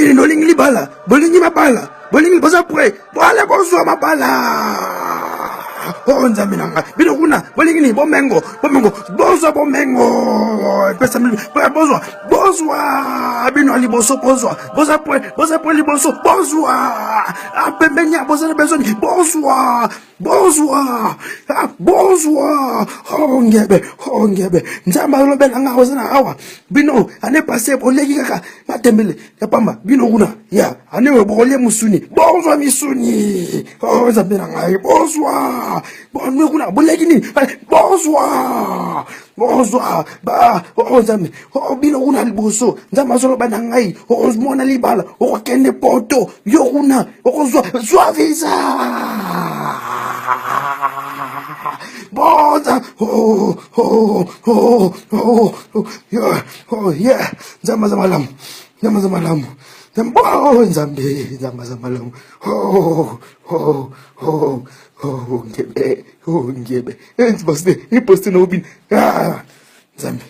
Mabele nolingi libala, bolingi mabala, bolingi boza prêt, boale bozwa mabala. Oh Nzambe na ngai, bino kuna bolingi nini? Bomengo, bomengo, bozwa bomengo, epesa bozwa, bozwa bino ya liboso, bozwa, boza prêt, boza prêt liboso, bozwa ah, pembeni ya boza na besoin, bozwa bozwa ah, bozwa oh ngebe, oh ngebe, Nzambe alobela nga oza na awa bino année passée boleki kaka matembele ya pamba, bino kuna ya année oyo bokolia mosuni, bozwa misuni, oh Nzambe na ngai, bozwa bino kuna boleki nini, bozwa bozwa ba oh Nzambe, oh bino kuna liboso Nzambe azoloba na ngai, okomona libala, okokende poto, yo kuna okozwa zwa visa boza oh, oh, oh, oh, oh, yeah, oh, yeah. Nzambe aza malamu, Nzambe aza malamu, Nzambe oh, Nzambe, Nzambe aza malamu, oh, oh, oh, oh, ngebe, oh, ngebe, eh, poste, poste na obina, ah, Nzambe.